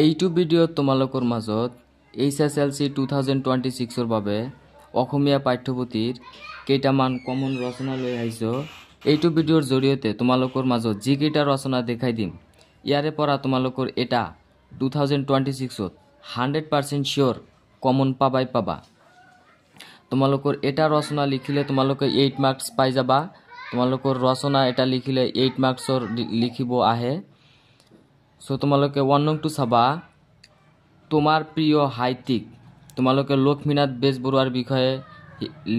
এইটো ভিডিঅ'ত তোমালোকৰ মাজত এইচএছএলচি 2026ৰ বাবে অসমীয়া পাঠ্যপুথিৰ কেইটামান কমন ৰচনা লৈ আহিছোঁ। এইটো ভিডিঅ'ৰ জৰিয়তে তোমালোকৰ মাজত যিকেইটা ৰচনা দেখাই দিম, ইয়াৰে পৰা তোমালোকৰ এটা 2026ত 100% চিয়'ৰ কমন পাবাই পাবা। তোমালোকৰ এটা ৰচনা লিখিলে তোমালোকে 8 মাৰ্কছ পাই যাবা। তোমালোকৰ ৰচনা এটা লিখিলে 8 মাৰ্কছৰ লিখিব আহে। চ' তোমালোকে 1 নংটো চাবা, তোমাৰ প্ৰিয় সাহিত্যিক। তোমালোকে লক্ষ্মীনাথ বেজবৰুৱাৰ বিষয়ে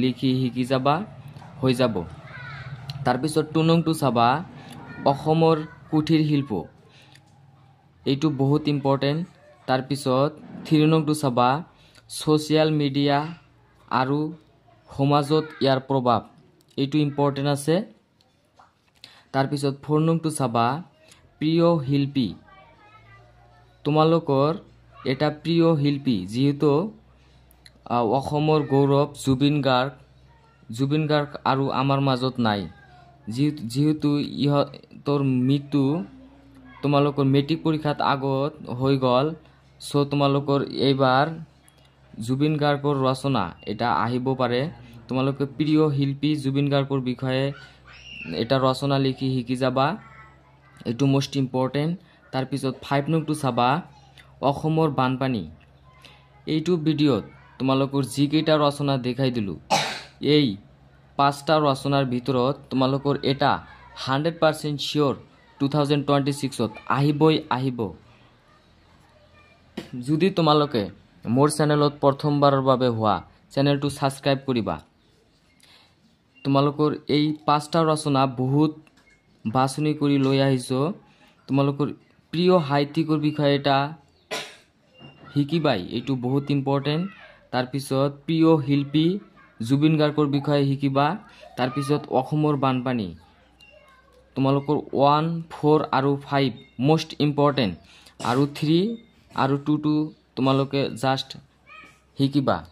লিখি শিকি যাবা, হৈ যাব। তাৰপিছত 2 নংটো চাবা, অসমৰ কুটীৰ শিল্প, এইটো বহুত ইম্পৰ্টেণ্ট। তাৰপিছত 3 নংটো চাবা, ছ'চিয়েল মিডিয়া আৰু সমাজত ইয়াৰ প্ৰভাৱ, এইটো ইম্পৰ্টেণ্ট আছে। তাৰপিছত 4 নংটো চাবা, প্ৰিয় শিল্পী। তোমালোকৰ এটা প্ৰিয় শিল্পী, যিহেতু অসমৰ গৌৰৱ জুবিন গাৰ্গ, জুবিন গাৰ্গ আৰু আমাৰ মাজত নাই। যিহেতু ইহঁতৰ মৃত্যু তোমালোকৰ মেট্ৰিক পৰীক্ষাত আগত হৈ গ'ল, চ' তোমালোকৰ এইবাৰ জুবিন গাৰ্গৰ ৰচনা এটা আহিব পাৰে। তোমালোকে প্ৰিয় শিল্পী জুবিন গাৰ্গৰ বিষয়ে এটা ৰচনা লিখি শিকি যাবা, এইটো মষ্ট ইম্পৰ্টেণ্ট। তাৰপিছত 5 নংটো চাবা, অসমৰ বানপানী। এইটো ভিডিঅ'ত তোমালোকৰ যিকেইটা ৰচনা দেখাই দিলোঁ, এই 5টা ৰচনাৰ ভিতৰত তোমালোকৰ এটা 100% চিয়'ৰ 2026ত আহিবই আহিব। যদি তোমালোকে মোৰ চেনেলত প্ৰথমবাৰৰ বাবে হোৱা, চেনেলটো ছাবস্ক্ৰাইব কৰিবা। তোমালোকৰ এই 5টা ৰচনা বহুত বাছনি কৰি লৈ আহিছোঁ। তোমালোকৰ প্ৰিয় সাহিত্যিকৰ বিষয়ে এটা শিকিবাই, এইটো বহুত ইম্পৰ্টেণ্ট। তাৰপিছত প্ৰিয় শিল্পী জুবিন গাৰ্গৰ বিষয়ে শিকিবা। তাৰপিছত অসমৰ বানপানী, তোমালোকৰ 1, 4 আৰু 5 মষ্ট ইম্পৰ্টেণ্ট, আৰু 3 আৰু 2টো তোমালোকে জাষ্ট শিকিবা।